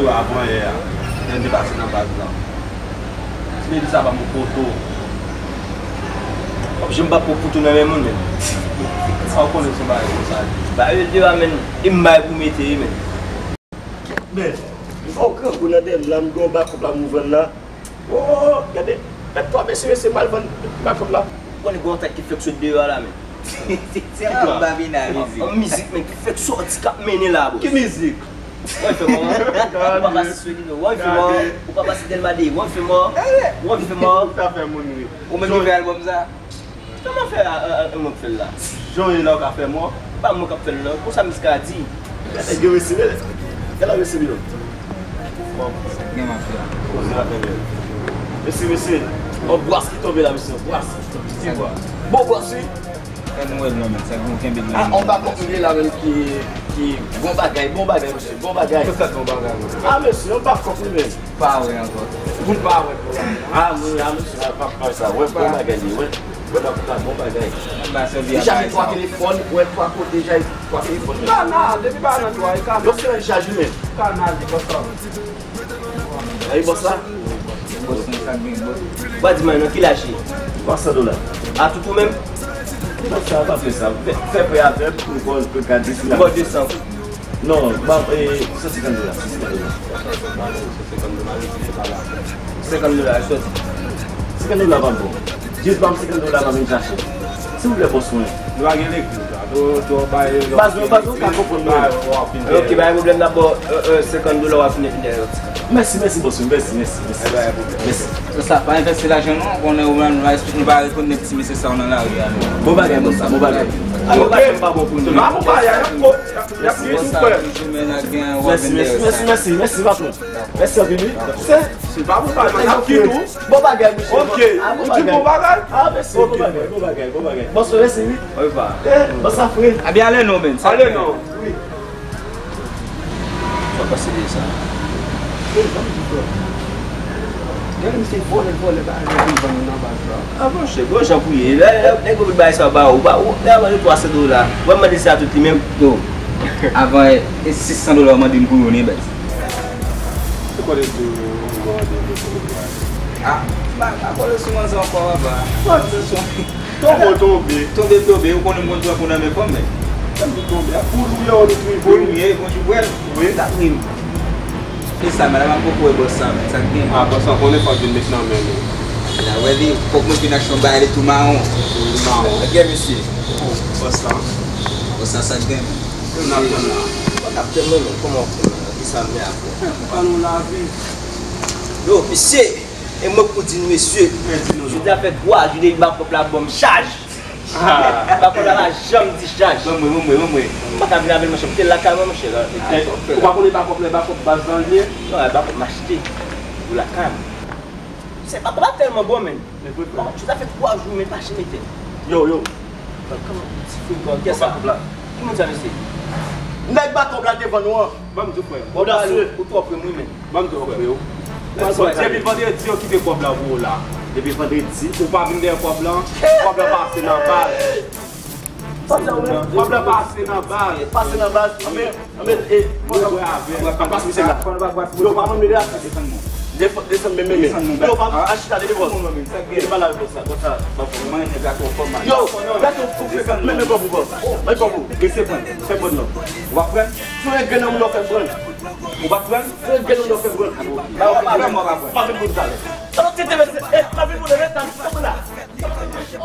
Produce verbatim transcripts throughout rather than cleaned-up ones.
Yo, avan yè a, lè m te pase nan baz la. Ti Medi sa ban m yon poto. Kòm jan m pa pran poto nan men moun, men. Sa w konnen se yon bagay konsa. Ba yo de a, men. E m bay pou mete, men. Men, m fè yon grangou nan dèyè m la, m gen yon bakòp la m vann la. Oh, gade, gade twa mesye, mesye, m al vann bakòp la. Ou konnen gen yon tèt ki fèk sot deyò a la, men. Se anba vina mizik. An mizik, men, ki fèk sòti k ap mennen la, bòs. Ki mizik? Wè, fè mò. Ou pa pase Solino. Wè, fè mò. Ou pa pase Delma de. Wè, fè mò. Wè, fè mò. Sa fè moun ri. Ou menm ki fè albòm sa? Kòman fè a, a, a, mwen k fè l la? Jan w ye la, w ka fè mò. Pa mwen k ap fè l, non. Konsa mizik la di. Gade gen mesye, men. Gade mesye, men. Bon. Gen mafya. Koze la fè bèl. Mesye, mesye. Yon bwas ki tonbe la, mesye. Yon bwas. Ki bwas? Bon bwas, wi. Fè nou wè l non, men. Sa gen kenbe l. Ah, on pa konprann la, men, ki, ki bon bagay, bon bagay, mesye, bon bagay. Tout sa bon bagay, mesye. Ah, mesye, on pa konprann, men. Pa wè ankò. Moun pa wè pou la. Ah, wi, ah, mesye, pa, pa sa. Wè, bon bagay, li, wè. Wè, la, la, bon bagay. Li chaje twa telefòn, wè, twa kote, chaje twa telefòn. Kanal, depi pa nan twa, e kanal. Yo fè l chaje, men. Kanal, li konsa. Ay, bòs la? Bòs, nou sa gen, bòs. Ou pa di mwen nan ki laj li? Twa san dola. A tout ou menm? Non, sa pa fè sa. Fè, fè prè avè m pou mwen, pou gade si la. Bò de san. Non, ba, e, san senkant dola, san senkant dola. Senkant dola, sòti. Senkant dola pa bon. Jis ban m senkant dola, m ap vin chache. Silvouplè, bòs mwen. Nou pa gen legliz la. Nou, nou bay, baz mwen, baz mwen ka konprann mwen. Ok, pa gen pwoblèm, n ap ba w, euh, euh, senkant dola, w ap fini fini yon ti. Mèsi, mèsi, bòs mwen. Mèsi, mèsi, mèsi. Mèsi. Se sa, pa envesti lajan non, konnen ou menm, nou pa rekonèt ti mesye sa yo nan lari a non. Bon bagay, bòs la, bon bagay. Yo pa bon pou nou. Mèsi, mèsi, mèsi, mèsi, mèsi, mèsi, patwon. Mèsi anpil, wi. Se, se pa bon bagay, m ap kite ou. Bon bagay, mesye. Ok, ou di bon bagay? Ah, mèsi, bon bagay, bon bagay, bon bagay. Bòs, mèsi, wi. Eh, bòs, sa fre. Ebyen, ale non, men. Ale non. Wi. Sa pase de sa. Gade misye vòlè, vòlè, bagay, vin vann nou nan baz la. Ah, monchè, gon jan pou ye. Lè, lè, nèg yo vin bay sa ba ou, ba ou, lè avan de twa san dola. Ou pa mande sa tout li menm? Yo, avan, e, e sis san dola ou mande m pou youn, e bèz. Se kote di ou mande m pou youn? Ah, pa, pa kole sou manzè ankò, papa. Tonbe, tonbe. Tonbe, tonbe. Ou konnen m konn pran kou nan men fanm, men. Tonbe, tonbe. A pou lou ye, ou li pou lou ye, konjou pwèl. Wi. Sa ri m. Se sa, madanm ap poko wè bòs sa, men. Sa k gen? Ah, bòs la konnen fòk vin met nan men nou. La wè li, fòk mwen vin ak yon bagay li tou mawon. Tou mawon. Gen mesye. Bòs la. Bòs la, sa k gen, men. N ap tann la. Mwen k ap tann mwen, men. Kòman w konnen? Ki sa m gen a fè? Ban nou lavi. Yo, mesye. E mwen pou di nou, mesye, jodi a fè twa jou depi bakòp la ban m chaj. Bakòp la pa janm di chaj. Ban mwen, ban mwen, ban mwen. M pa ka vin avè l, monchè. M te lakay mwen, monchè, la. Ou pa konnen bakòp la, bakòp baz lan l ye? Non, e bakòp m achte pou lakay mwen. Se bakòp la tèlman bon, men. Jodi a fè twa jou, men pa janm mete. Yo, yo. Kòman ti fri kò kè sa? Ki moun sa, mesye? Nèg bakòp la te vann ou an. Ban m di w, frè. Odasye. Ou twò pre m, wi, men. Ban m di w, frè. Depi vandredi yo kite kòb la pou ou la. Depi vandredi. Ou pa vin dèyè kòb la. Kòb la pase nan baz. Kòb la pase nan baz. Pase nan baz. Anben, anben, e, fò nou bwè avè. Pase misye la. Yo, pa mande gratis. Desann men, men, men. Yo, pa, a chita de devò. Li pa la konsa, konsa. Yo, gade yon kou frekan, men, men, bon, bon, bon. Men, bon, bon. Mesye, pran. Fè bon non. Ou pa pran? Si w gen nan moun, ou fè pran. Ou pa pran? Si w gen nan moun, ou fè pran. Ba, ou pa pran, mwen pa pran. Pa vin pou talè. Sa nou tete, mesye. E, pa vin pou talè, sa nou la. Sa, mesye.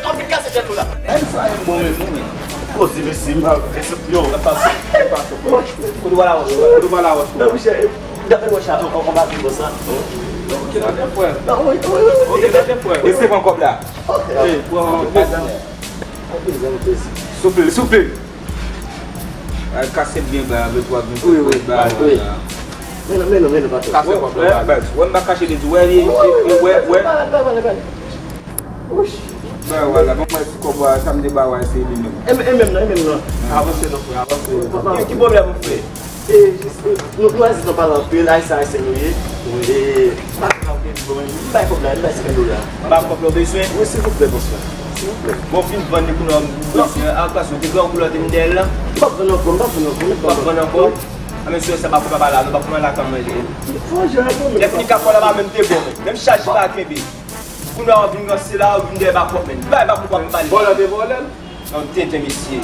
Ou vin kase tèt ou la. Menm sa, e bon, men, bon, men. Koze, mesye, m pa, yo, pa, pa, pa. Kote w la, wòch? Kote w la, wòch? Non, monchè, e, dapre wòch la, on, on, on va vivre ça. Ok, dakò, frè. Non, wi, wi, wi. Ok, dakò, frè. Mesye, pran kòb la. Ok. Ey, pran, pran. Souple, souple. Ay, kase byen ba avèk w ap vin. Wi, wi, ba, wi. Men non, men non, men non, patwon. Kase kòb la, baz. Wè, m pa kache de di, wè, li, li, wè, wè. Ba, wala, ban mwen ti kòb la, sa m te ba w a, se li menm. E, e menm nan, e menm nan. Avanse non, frè, avanse. Ki, ki pwoblèm ou fè? E, jis, e, nou, nou Ayisyen, nou pale anpil, Ayisyen, Ayisyen nou ye. E, pa, pa, bon, m bay kòb la, m bay senkant dola. Ba kòb la w bezwen? Wi, silvouplè, bonswa. Silvouplè. Bon, fin vann li pou nou, mesye, a, paske w te gen yon koulè te m dèyè l la. M p ap vann ankò, m p ap vann ankò, m p ap vann ankò. A mesye, sa bakòp la pa la, non, bakòp la ka manje. Lè fini ka fò la pa menm te bon, men. Menm chaj pa kenbe. Kounye a w vin ranse la, w vin dèyè bakòp, men. Bay bakòp w ap pale. Vòlè te vòlè l. Yon tenten, mesye.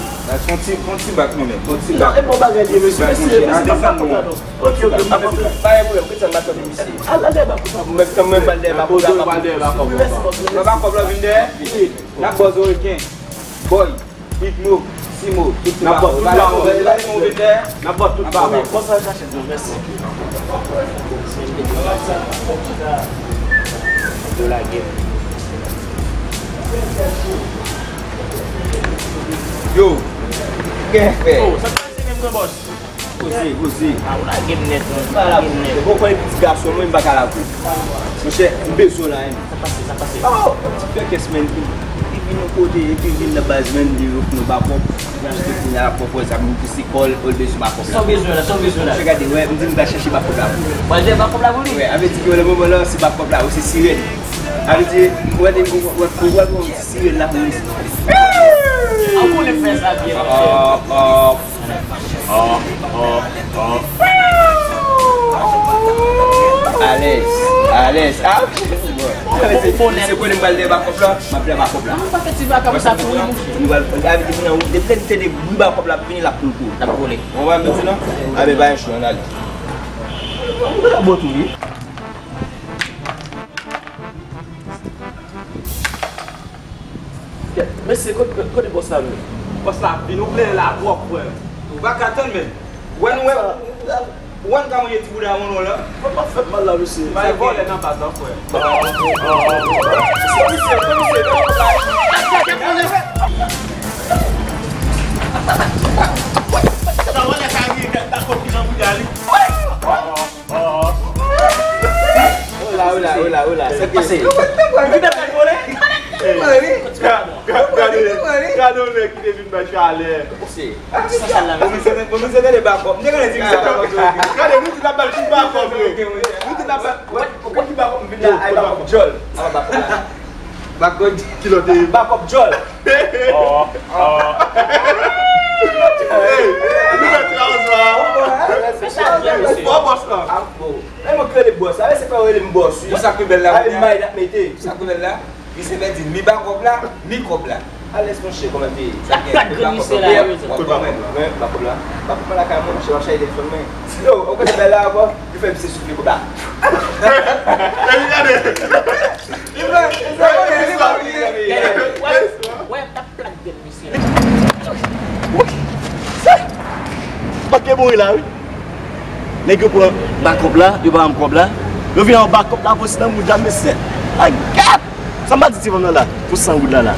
Fon ti, fon ti bak, mounen. Fon ti bak. Non, e bon bagay li ye, mesye. Mesye, mesye, pa fè konsa non. Ok, ok, pa fè konsa. Pa gen pwoblèm, kite sa, m pa tande, mesye. Al, al dèyè bakòp la. Mwen, mwen, m al dèyè bakòp la. Mèsi, bòs. Mwen bakòp la vin dèyè. N ap bòz reken. Boy. Big Mo, Simo, tout se N ap bòt tout ba yo. N ap bòt tout ba yo. Bon, sa chache nou, mèsi. Yo lage m. Yo, kè fè? Oh, sa k pase menm, gran bòs? Koze, koze. A, ou lage m nèt, non, ou lage m nèt. Bon, konnen pitit gason mwen, m pa ka lage w. Monchè, m bezwen w la, hein. Sa pase, sa pase? Oh, ti pè kès, men. Li vin yon kote, epi vin nan baz, men, li ofri nou bakòp. Li achte pou nou, bakòp, wè, sa, pou se kò l, ou bezwen bakòp la. Sa w bezwen la, sa w bezwen la? Monchè, gade, wè, m di m ta chèche bakòp la pou ou. Pral fè bakòp la pou li? Wè, a vle di ke nan moman la, se bakòp la, ou se sirèn. A vle di, ou wè, ou wè, ou wè, ou wè, ou wè, ti sirèn la pou li. A, ou konnen fè sa byen, monchè. Ah, ah, ah, ah. Alèz, alèz. Ah, ok. Bon, bon, se konnen m pral dèyè bakòp la, m ap dèyè bakòp la. Ou pa fè ti vagabon sa tou, wi, monchè. Nou pral, a vle di, depi lè n tande bri bakòp la ap vini, l ap tou tou, l ap vole. Ou pa mete non? A, men pa yon chou, ann ale. Ou pa bon tou, wi. Mesye, kote, kote bòs la menm? Bòs la ap vin, ou plenyen la twòp, frè. Ou pa ka tann menm. Wè nou wè, ou wè n ka manje ti bouda wonwon la? Fò pa fè m mal la, mesye. Bay vòlè nan baz lan, frè. Komisè, komisè, komisè. Sa wè lè sa rive, gad bakòp ki jan bouda li. Ola, ola, ola, ola. Sa k pase? Ou vin ap vole? Gade, gade yon nèg ki te vin bay chalè. Bon, misye te, bon, misye te de bakòp. M te konnen ti misye bakòp yo. Gade, nou tout ap bay tout bakòp yo. Nou tout ap bay, wè, ou konn ki bakòp m vin la, ay bakòp djòl. Ala bakòp la. Bakòp kilòte. Bakòp djòl. Oh, oh. Hey, nou mèt la, ou fò bòs la. Apo. Men mwen k rele bòs la, men se pa rele m bòs, wi. Ou sa k pi bèl la, ale, kounya? May n ap mete. Sa k pi bèl la? Misye fè di, mi bakòp la, mi kòb la. Alèz, monchè, kòman te ye? Sa k plat grenn misye la, wi. W ap kòb la. Men, bakòp la. Bakòp la lakay mwen, monchè, w ap chaje telefòn mwen. Yo, ou konnen bèl la ankò? Li fè misye soufle kòb la. Epi gade. Li fè, li fè, li fè. Wè, wè, t ap plat grenn misye. Manke mouri la, wi. Nèg yo pran bakòp la, yo pa ban m kòb la. Yo vin an bakòp la, pouse nan mouda mesye. Ay, gad! Sa m pa di ti fanm nan la, pou san goud la la.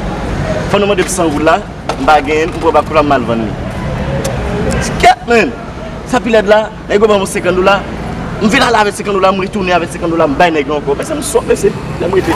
Fanm nan mande pou san goud la, m pa genyen l, m pran bakòp la, m al vann li. Kèt, men! Sa pi lèd la, nèg yo ban m senkant dola. M vin ale avèk senkant dola, m retounen avèk senkant dola, m bay nèg yo ankò. Mesye, m sòt, mesye. Lè m rete.